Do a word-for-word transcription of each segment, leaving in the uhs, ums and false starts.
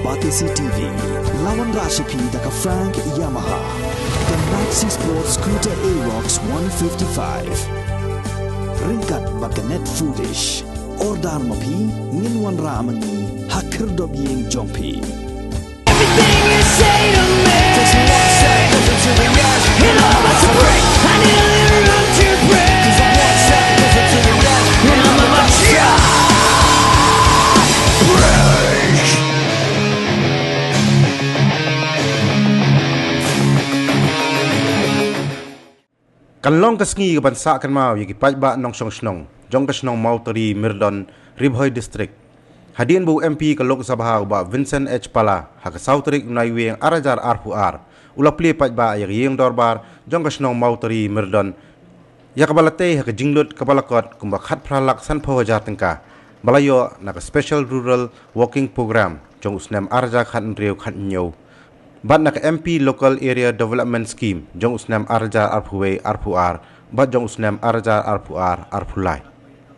Batesi T V, la wanrah sha phi da ka Frank Yamaha, ka Maxi Sport Scooter Aerox one fifty-five. Ryngkat bad ka Net Foodish. Order ma phi, ngin wanrah ma ngi ha khyrdop ïing jong phi. Everything you say to me, it all must break. I nearly run to break. And I'm about to break. Kan long ka sngi kaban sah kynmaw ïa ki paidbah nongshong shnong jong ka shnong Mawtari Myrdon, Ri Bhoi District, hadien ba u M P ka Lok Sabha u Bah Vincent H Pala ha ka saw tarik u Naiwieng ar hajar arphew ar u la plie paidbah ïa ka ïing dorbar jong ka shnong Mawtari Myrdon, ïa kaba la tei ha ka jinglut kaba la kot kumba khatphra lak sanphew hajar tyngka ba la ïoh na ka Special Rural Working Programme jong u snem ar hajar khathynriew khathynñiew bad na ka M P Local Area Development Scheme jong u snem ar hajar arphew wei arphew ar bad jong u snem ar hajar arphew ar arphew lai.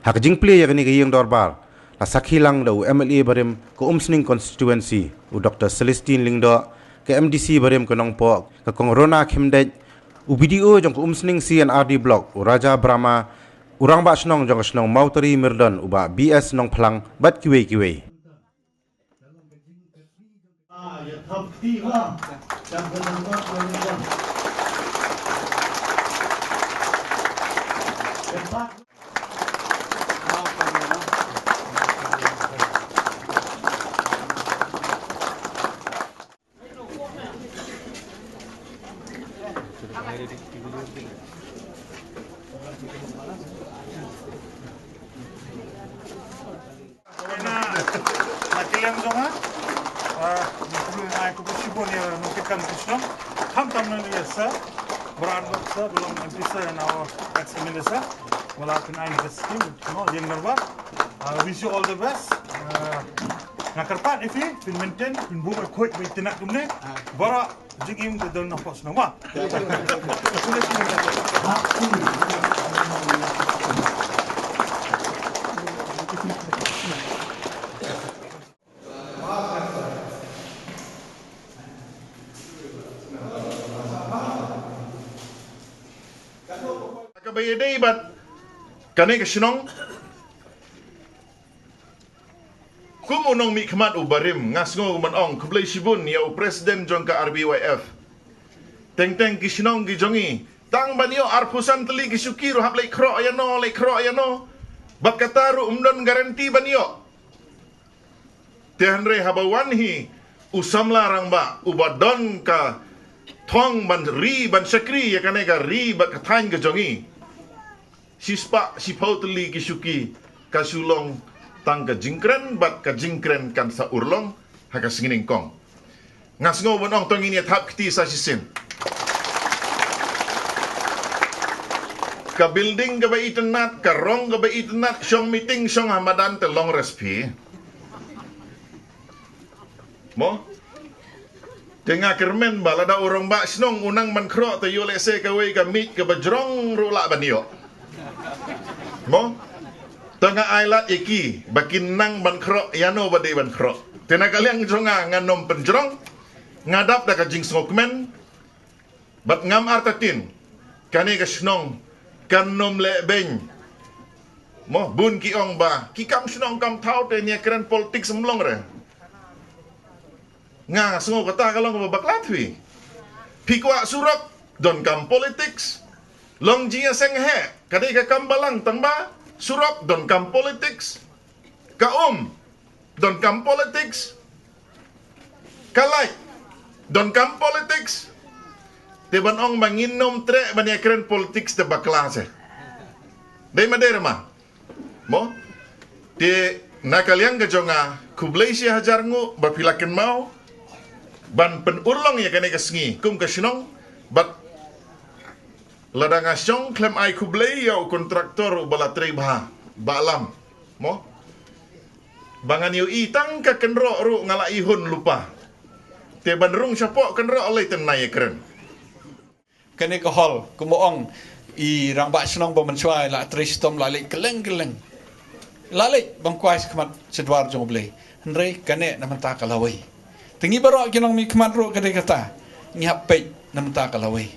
Ha ka jingplie ïa kane ka ïing dorbar la sakhi lang da u M L A barim ka Umsning Constituency, u Doktor Celestine Lyngdoh, ka M D C barim ka Nongpoh, ka Kong Rona Khymdeit, u B D O jong ka Umsning C and R D Block, u Raja Brahma, u Rangbah Shnong jong ka shnong Mawtari Myrdon, u Bah B S Nongphlang, bad kiwei kiwei. Na, na ka liang jong nga, ah, nga khublei, nga ai khublei shibun ïa nongkit kam ki shnong, khamtam na ïa sir, Brad sir, ba long M P sir and our ex M L A sir, ba la pynïaid ka scheme, you know, ïing dorbar. Ah, wish you all the best. Ah, nga kyrpad ïa phi, phin maintain, phin buh ïa khuid ba itynnad kumne. Baroh jingim ka don na pos na wa. Kaba ïadei bad kane ka shnong, kum u nongmihkhmat u barim, nga sngew ban ong khublei shibun ïa u president jong ka R B Y F. Teng teng ki shnong ki jong ngi, tang ban ïoh arphew san tylli ki shuki ruh hap leit khroh ïano, leit khroh ïano. Bad kata ruh ym don guarantee ban ïoh. Te hynrei haba wan hi u samla rangbah uba don ka thong ban ri ban shakri ïa kane ka ri bad ka thaiñ ka jong ngi. Shispah shiphew tylli ki shuki, ka shu long tang ka jingkren bad ka jingkren kan sa urlong ha ka sngi nyngkong. Nga sngew ban ong to ngin ïa thap kti sa shisien. Ka building kaba itynnad, ka rong kaba itynnad, shong meeting, shong ha madan te long res phi. Mo? Te nga kyrmen ba lada u rangbah shnong u nang ban khroh te ïoh lehse kawei ka mic kaba jrong ruh lah ban ïoh. Mo? Te nga ai lad ïa ki ba kin nang ban khroh ïano ba dei ban khroh. Te na ka liang jong nga ngan ym pynjrong, nga dap da ka jingsngewkmen. Bad ngam artatien, kane ka shnong kan ym leh beiñ. Mo, bun ki ong ba ki kam shnong kam thaw te ïa kren politics ym long re. Nga sngew kata ka long kaba bakla twi. Phi kwah surok, donkam politics. Long jingïaseng heh, ka dei ka kam balang, tang ba surok donkam politics. Ka um donkam politics. Ka light donkam politics. Te ban ong ba ngin ym treh ban ïa kren politics te bakla se. Dei ma dei re ma. Mo? Te na ka liang ka jong nga, khublei shi hajar nguh ba phi la kynmaw ban pynurlong ïa kane ka sngi kum ka shnong. Bad lada nga shong khlem ai khublei ïa u kontraktor uba la trei bha, Bah Lam. Mo? Ba ngan ïohi tang ka kynroh ruh nga la ihun lypa. Te ban rung shapoh kynroh lei te nai ïa kren. Kane ka hall, kumba ong i rangbah shnong ba mynshuwa la trei shitom, la leit kylleng kylleng. La leit ban kwai shakhmat shadwar jong U Blei. Hynrei kane na mynta ka lawei. Te ngi baroh ki nongmihkhmat ruh ka dei kata. Ngi hap peit na mynta ka lawei.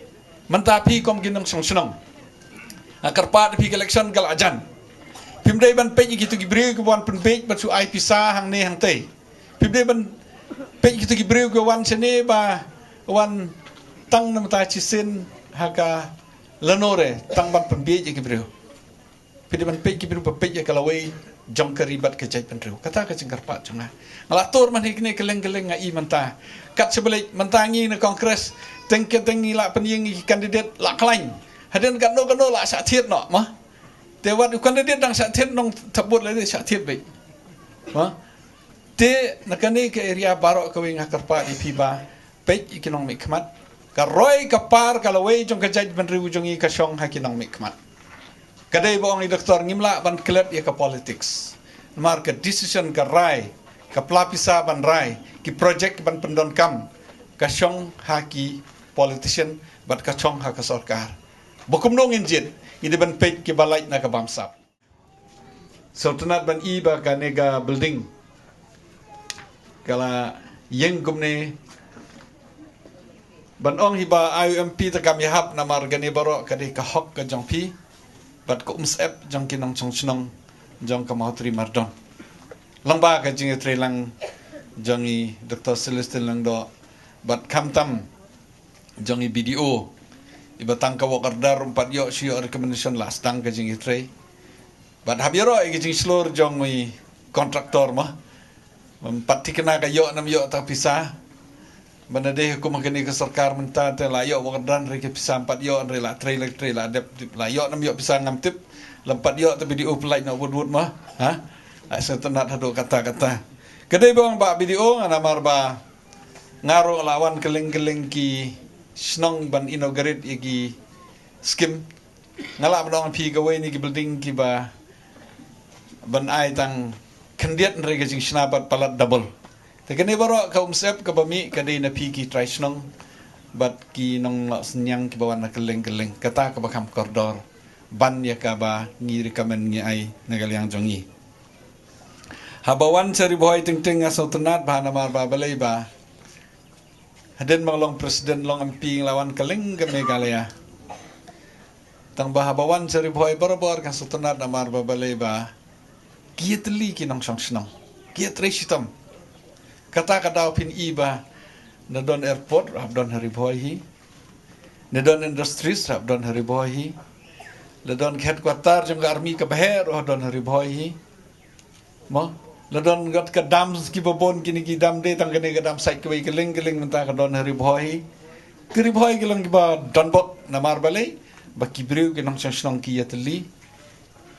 Mynta phi kum ki nongshong shnong, ha kyrpad phi ka election ka la jan. Phim dei ban peit ïa kito ki briew ki wan pynbiej ban shu ai pisa hangne hangtei. Phim dei ban peit ïa kito ki briew ki wan shane ba wan tang na mynta shisien ha ka lano re tang ban pynbiej ïa ki briew. Phi dei ban peit ki briew ba peit ïa ka lawei jong ka ri bad ka jaitbynriew. Kata ka jingkyrpad jong nga. Nga la tur man hi kane kylleng kylleng nga i mynta. Kat sha ba leit mynta ngi na Congress, teng ke teng ngi la pynïeng ïa ki candidate la khlaiñ. Hadien katno katno la shah thied noh ma. Te wat u candidate dang shah thied nong thap vote lei shah thied beit. Ma. Te na kane ka area baroh kawei nga kyrpad ïa phi ba peit ïa ki nongmihkhmat. Ka roi ka par ka lawei jong ka jaitbynriew jong ngi ka shong ha ki nongmihkhmat. Ka dei ba ong i doktor ngim lah ban klet ïa ka politics. Namar ka decision ka rai, ka pla pisa ban rai, ki project ban pyndonkam, ka shong ha ki politician bad ka shong ha ka sorkar. Ba kumno ngin jied, ngi dei ban peit ki ba lait na ka bamsap. Sngewtynnat ban i ba kane ka building ka la ïeng kumne. Ban ong hi ba ai u M P te kam ïahap namar kane baroh ka dei ka hok ka jong phi bad ka umsyep jong ki nongshong shnong jong ka Mawtri Mardon. Lyngba ka jingïatreilang jong i Doktor Celestine Lyngdoh bad khamtam jong i B D O, i ba tang ka work order um pat ïoh shu ïoh recommendation la sdang ka jingïatrei. Bad hap ïaroh ïa ka jingshlur jong i contractor ma. Ym pat thikna ka ïoh nam ïoh ta pisa. Ban da dei hukum kane ka sorkar mynta te la ïoh work order hynrei ka pisa ym pat ïoh hynrei la trei la trei la dep dep la ïoh nam ïoh pisa ngam tip. La ym pat ïoh ta B D O pynlait na wut wut ma. Ha? Ai sngewtynnat haduh kata kata. Ka dei ba ong ba B D O nga namar ba nga ruh la wan kylleng kylleng ki shnong ban inaugurate ïa ki skim. Nga lah ban ong phi kawei na ki building kiba ban ai tang khyndiat hynrei ka jingshna bad palat double. Te kane baroh ka umsyep kaba mih ka dei na phi ki trai shnong bad ki nonglah synñiang kiba wan na kylleng kylleng. Kata kaba kham kordor ban ïa kaba ngi recommend ngi ai na ka liang jong ngi. Haba wan sha Ri Bhoi teng teng nga sngewtynnat ba namar ba balei ba hadien ba nga long president long M P nga la wan kylleng ka Meghalaya. Tang ba haba wan sha Ri Bhoi barabor nga sngewtynnat namar ba balei ba ki ïatylli ki nongshong shnong, ki ïatrei shitom. Kata ka daw phin i ba na don airport hap don ha Ri Bhoi hi. Na don industries hap don ha Ri Bhoi hi. Na don headquarter jong ka army kaba heh ruh don ha Ri Bhoi hi. Mo, la don kat ka dam kiba bun kine ki dam dei tang kane ka dam sait kawei kylleng kylleng mynta ka don ha Ri Bhoi. Ka Ri Bhoi ka long kiba don bok namar balei ba ki briew ki nongshong shnong ki ïatylli,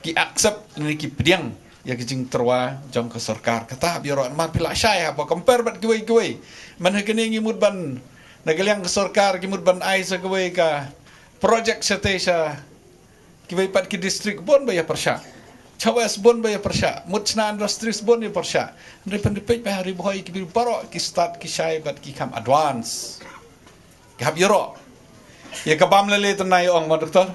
ki accept ne ki pdiang ïa ka jingtyrwa jong ka sorkar. Kata hap ïaroh namar phi lah shai haba compare bad kiwei kiwei. Man ha kane ngi mut ban na ka liang ka sorkar ki mut ban ai sa kawei ka project shatei sha kiwei pat ki district bun ba ïa pyrshah. Chawes bun ba ïa pyrshah. Mut chna industries bun ïa pyrshah. Hynrei pynripeit ba ha Ri Bhoi ki briew baroh ki stad ki shai bad ki kham advance. Ki hap ïaroh. Ïa ka bam lele tynai ong ma doktor.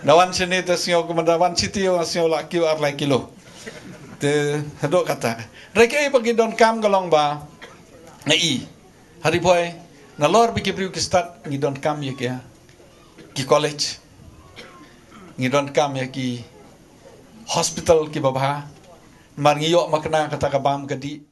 Da wan shane te sngew kumba da wan shiti ong sngew la kiew ar lai kilo. Te haduh kata. Hynrei kaei ba ki donkam ka long ba nga i ha Ri Bhoi nalor ba ki briew ki stad ngi donkam ïa ki ki college, ngi donkam ïa ki hospital kiba bha. Mar ngi ïoh makna kata ka bam ka dih.